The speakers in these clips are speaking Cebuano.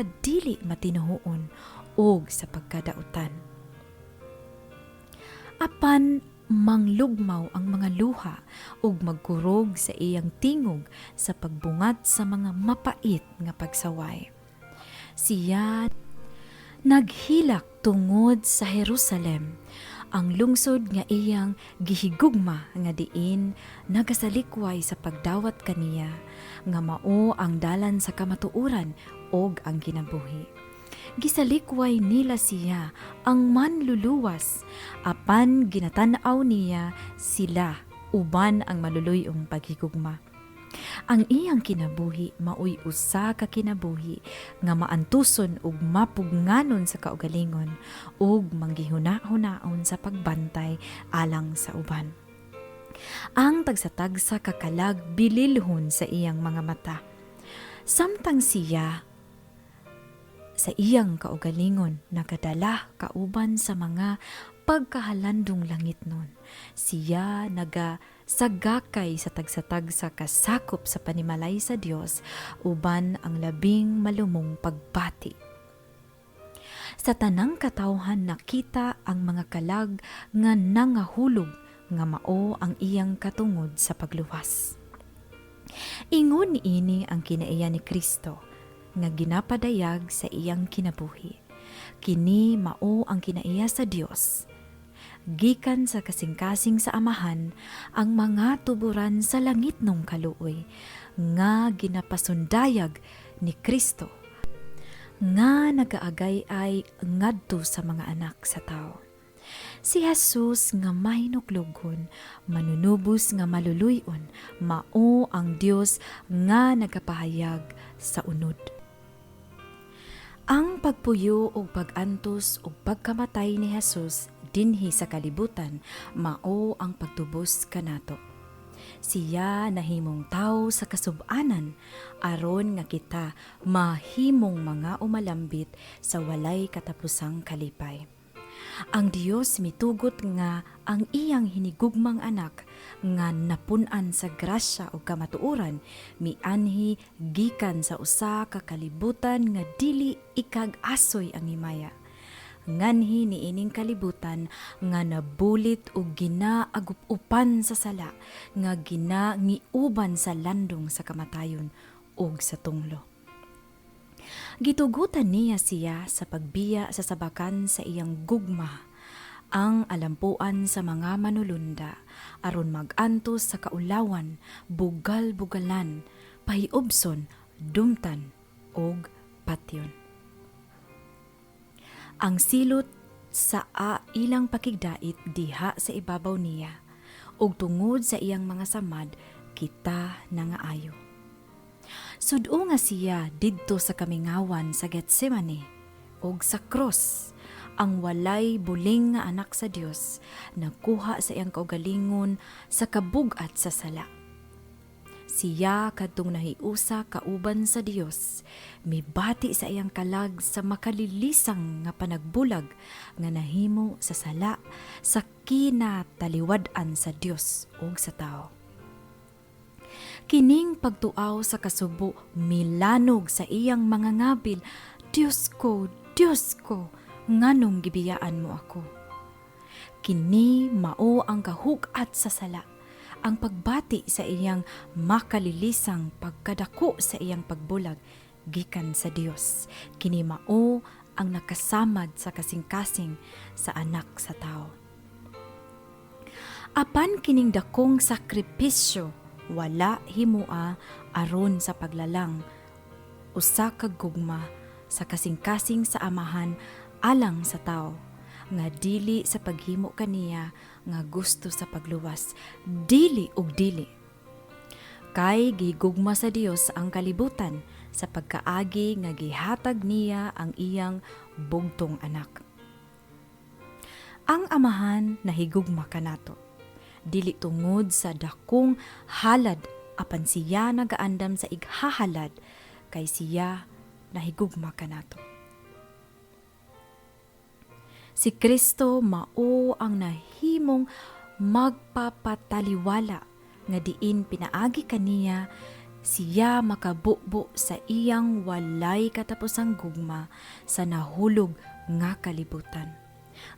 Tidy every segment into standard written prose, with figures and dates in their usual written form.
Dili matinuhuon ug sa pagkadautan. Apan manglugmaw ang mga luha ug magkurog sa iyang tingog sa pagbungat sa mga mapait nga pagsaway. Siya naghilak tungod sa Jerusalem, ang lungsod nga iyang gihigugma nga diin nagasalikway sa pagdawat kaniya nga mao ang dalan sa kamatuoran ug ang kinabuhi. Gisalikway nila siya, ang manluluwas, apan ginatan-aw niya sila uban ang maluluy-ong paghigugma. Ang iyang kinabuhi maoy usa ka kinabuhi nga maantuson ug mapugnganon sa kaugalingon ug manggihuna-hunaon sa pagbantay alang sa uban. Ang tagsa-tagsa ka kalag bililhon sa iyang mga mata. Samtang siya sa iyang kaugalingon nagadala kauban sa mga pagkahalandong langitnon, siya naga sagakay sa tagsa-tagsa kasakop sa panimalay sa Dios uban ang labing malumong pagbati. Sa tanang katawhan nakita ang mga kalag nga nangahulog nga mao ang iyang katungod sa pagluwas. Ingon niini ang kinaiya ni Kristo nga ginapadayag sa iyang kinabuhi. Kini mao ang kinaiya sa Dios. Gikan sa kasing-kasing sa Amahan ang mga tuburan sa langitnong kaluoy nga ginapasundayag ni Kristo nga nagaagay-ay ngadto sa mga anak sa tao. Si Jesus nga mahinuklogon, manunubos nga maluluy-on, mao ang Dios nga nagapahayag sa unod. Ang pagpuyo ug pag-antos ug pagkamatay ni Jesus dinhi sa kalibutan mao ang pagtubos kanato. Siya nahimong tawo sa kasub-anan aron nga kita mahimong mga umalambit sa walay katapusang kalipay. Ang Dios mitugot nga ang iyang hinigugmang anak nga napun-an sa grasya ug kamatuoran mianhi gikan sa usa ka kalibutan nga dili ikag-asoy ang himaya. Nganhi niining kalibutan nga nabulit ug ginaagup-upan sa sala nga ginangiuban sa landong sa kamatayon ug sa tunglo. Gitugutan niya siya sa pagbiya sa sabakan sa iyang gugma, ang alampuan sa mga manulunda, aron mag-antos sa kaulawan, bugal-bugalan, pahiubson, dumtan ug patyon. Ang silot sa ilang pakigdait diha sa ibabaw niya, ug tungod sa iyang mga samad kita nangaayo. Sud-o nga siya didto sa kamingawan sa Getsemane ug sa cross, ang walay buling nga anak sa Dios nagkuha sa iyang kaugalingon sa kabug-at sa sala. Siya kadtong nahiusa kauban sa Dios, mibati sa iyang kalag sa makalilisang nga panagbulag nga nahimo sa sala sa kinataliwad-an sa Dios ug sa tao. Kining pagtuaw sa kasubo milanog sa iyang mga ngabil, "Diyos ko, Diyos ko, nganong gibiyaan mo ako?" Kini mao ang kahug-at sa sala, ang pagbati sa iyang makalilisang pagkadako sa iyang pagbulag gikan sa Dios. Kini mao ang nakasamad sa kasing-kasing sa anak sa tao. Apan kining dakong sakripisyo wala himua aron sa paglalang usa ka gugma sa kasing-kasing sa Amahan alang sa tao nga dili sa paghimo kaniya nga gusto sa pagluwas, dili ug dili, kay gigugma sa Dios ang kalibutan sa pagkaagi nga gihatag niya ang iyang bugtong anak. Ang Amahan nahigugma kanato dili tungod sa dakong halad, apan siya nagaandam sa ighahalad kay siya nahigugma kanato. Si Kristo mao ang nahimong magpapataliwala nga diin pinaagi kaniya Siya makabubo sa iyang walay katapusang gugma sa nahulog nga kalibutan.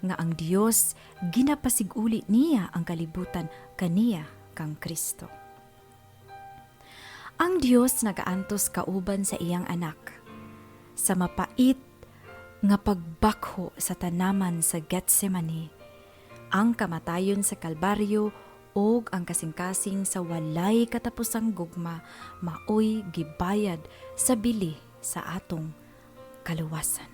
Nga ang Dios ginapasiguli niya ang kalibutan kaniya kang Kristo. Ang Dios nagaantos kauban sa iyang anak sa mapait nga pagbakho sa tanaman sa Getsemane, ang kamatayon sa Kalbaryo ug ang kasing-kasing sa walay katapusang gugma maoy gibayad sa bili sa atong kaluwasan.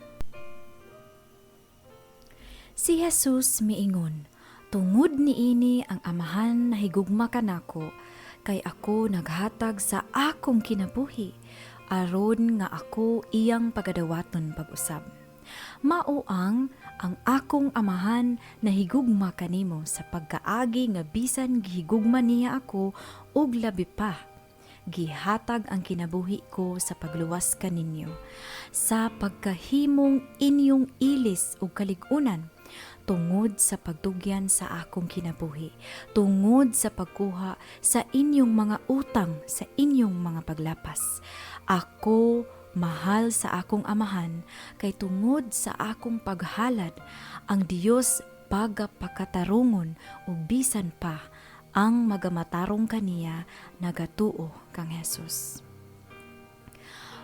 Si Jesus miingon, "Tungod niini ang Amahan nahigugma kanako, kay ako naghatag sa akong kinabuhi aron nga ako iyang pagadawaton pag-usab. Mao ang akong Amahan nahigugma kanimo sa pagkaagi nga bisan gihigugma niya ako ug labi pa gihatag ang kinabuhi ko sa pagluwas kaninyo, sa pagkahimong inyong ilis ug kalig-unan tungod sa pagtugyan sa akong kinabuhi, tungod sa pagkuha sa inyong mga utang, sa inyong mga paglapas. Ako mahal sa akong Amahan kay tungod sa akong paghalad ang Dios pagapakatarungon ug bisan pa ang magamatarong kaniya nagatuo kang Jesus."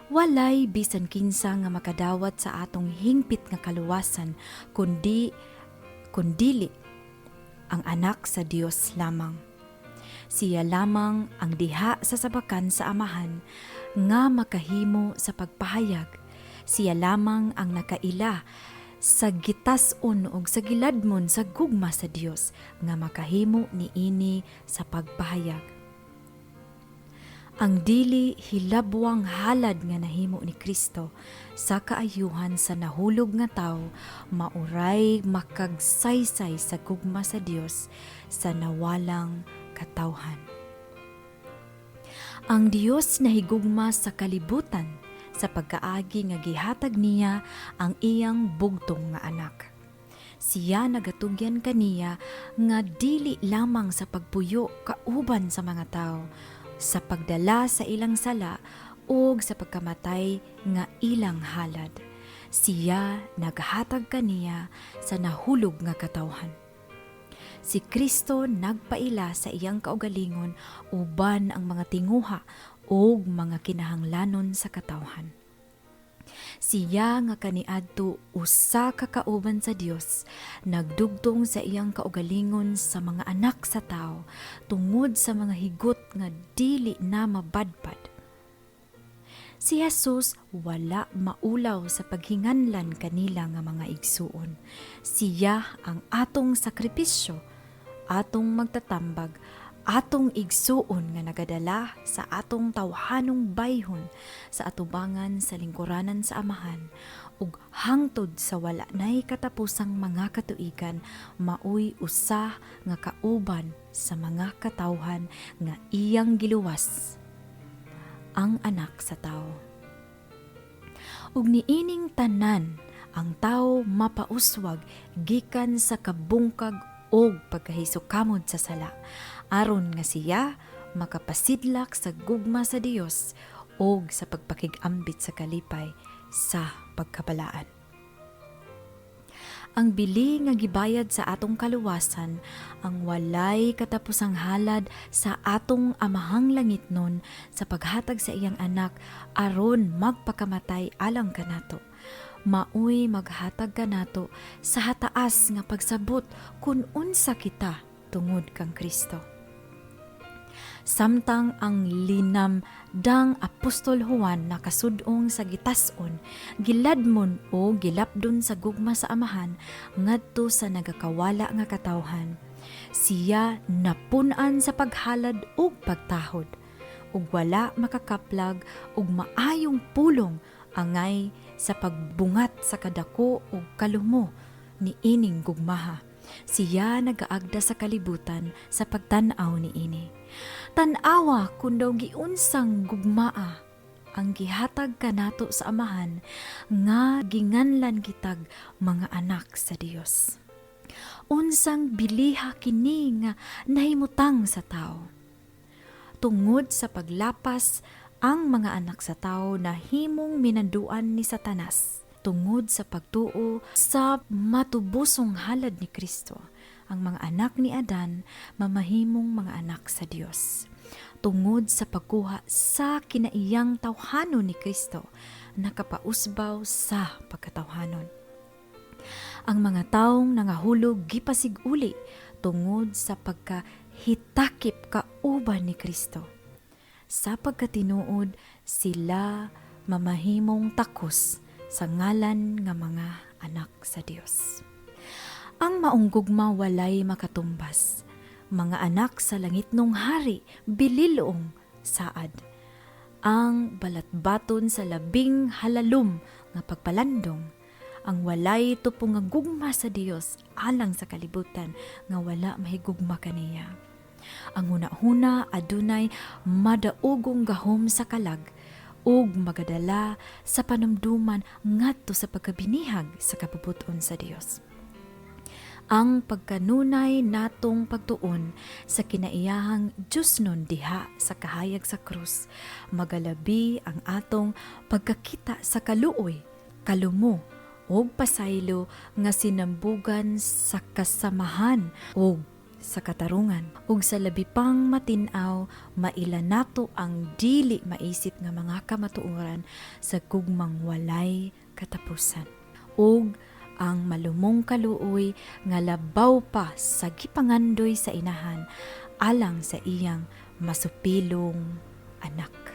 Walay bisan kinsa nga makadawat sa atong hingpit nga kaluwasan kundi kundili ang anak sa Dios lamang. Siya lamang ang diha sa sabakan sa Amahan nga makahimo sa pagpahayag. Siya lamang ang nakaila sa gitas-on ug sa giladmon sa gugma sa Dios nga makahimo niini sa pagpahayag. Ang dili hilabwang halad nga nahimo ni Kristo sa kaayuhan sa nahulog nga tawo mauray makagsaysay sa gugma sa Dios sa nawalang katawhan. Ang Dios nahigugma sa kalibutan sa pagkaagi nga gihatag niya ang iyang bugtong nga anak. Siya nagatugyan kaniya nga dili lamang sa pagpuyo kauban sa mga tao, sa pagdala sa ilang sala ug sa pagkamatay nga ilang halad. Siya naghatag kaniya sa nahulog nga katawhan. Si Kristo nagpaila sa iyang kaugalingon uban ang mga tinguha ug mga kinahanglanon sa katawhan. Siya nga kaniadto usa ka kauban sa Dios, nagdugtong sa iyang kaugalingon sa mga anak sa tao tungod sa mga higot nga dili na mabadbad. Si Jesus wala maulaw sa paghinganlan kanila nga mga igsuon. Siya ang atong sakripisyo, atong magtatambag, atong igsuon nga nagadala sa atong tawhanong bayhon sa atubangan sa lingkuranan sa Amahan ug hangtod sa wala nay katapusang mga katuigan maoy usa nga kauban sa mga katawhan nga iyang giluwas, ang anak sa tao. Ug niining tanan ang tao mapauswag gikan sa kabungkag og pagkahisukamod sa sala aron nga siya makapasidlak sa gugma sa Dios og sa pagpakig-ambit sa kalipay sa pagkabalaan. Ang bili nga gibayad sa atong kaluwasan, ang walay katapusang halad sa atong Amahang langitnon sa paghatag sa iyang anak aron magpakamatay alang kanato, maoy maghatag kanato sa hataas nga pagsabot kung unsa kita tungod kang Kristo. Samtang ang linamdang Apostol Juan nakasudong sa gitas-on, giladmon o gilapdon sa gugma sa Amahan ngadto sa nagakawala nga katawhan, siya napun-an sa paghalad ug pagtahod ug wala makakaplag og maayong pulong angay sa pagbungat sa kadako ug kalumo ni ining gugmaha. Siya nagaagda sa kalibutan sa pagtan-aw niini. Tan-awa kun daw giunsang gugmaa ang gihatag kanato sa Amahan nga ginganlan kitag mga anak sa Dios. Unsang biliha kini nga nahimutang sa tao. Tungod sa paglapas, ang mga anak sa tao nahimong minanduan ni Satanas. Tungod sa pagtuo sa matubosong halad ni Kristo, ang mga anak ni Adan mamahimong mga anak sa Dios. Tungod sa pagkuha sa kinaiyang tawhanon ni Kristo, nakapausbaw sa pagkatawhanon. Ang mga taong nangahulog gipasiguli tungod sa pagkahitakip kauban ni Kristo. Sa pagkatinuod, sila mamahimong takos sa ngalan nga mga anak sa Dios. Ang maong gugma walay makatumbas. Mga anak sa langitnong hari, bililong saad. Ang balatbaton sa labing halalom nga pagpalandong, ang walay tupong nga gugma sa Dios alang sa kalibutan nga wala mahigugma kaniya. Ang hunahuna adunay madaogong gahom sa kalag ug magadala sa panumduman ngadto sa pagkabinihag sa kabubut-on sa Dios. Ang pagkanunay natong pagtuon sa kinaiyahang Diyosnon diha sa kahayag sa krus, magalabi ang atong pagkakita sa kaluoy, kalumo, ug pasaylo nga sinambugan sa kasamahan ug sa katarungan. Ug sa labi pang matin-aw, maila nato ang dili maisip nga mga kamatuoran sa gugmang walay katapusan. Ug ang malumong kaluoy nga labaw pa sa gipangandoy sa Inahan alang sa iyang masupilong anak.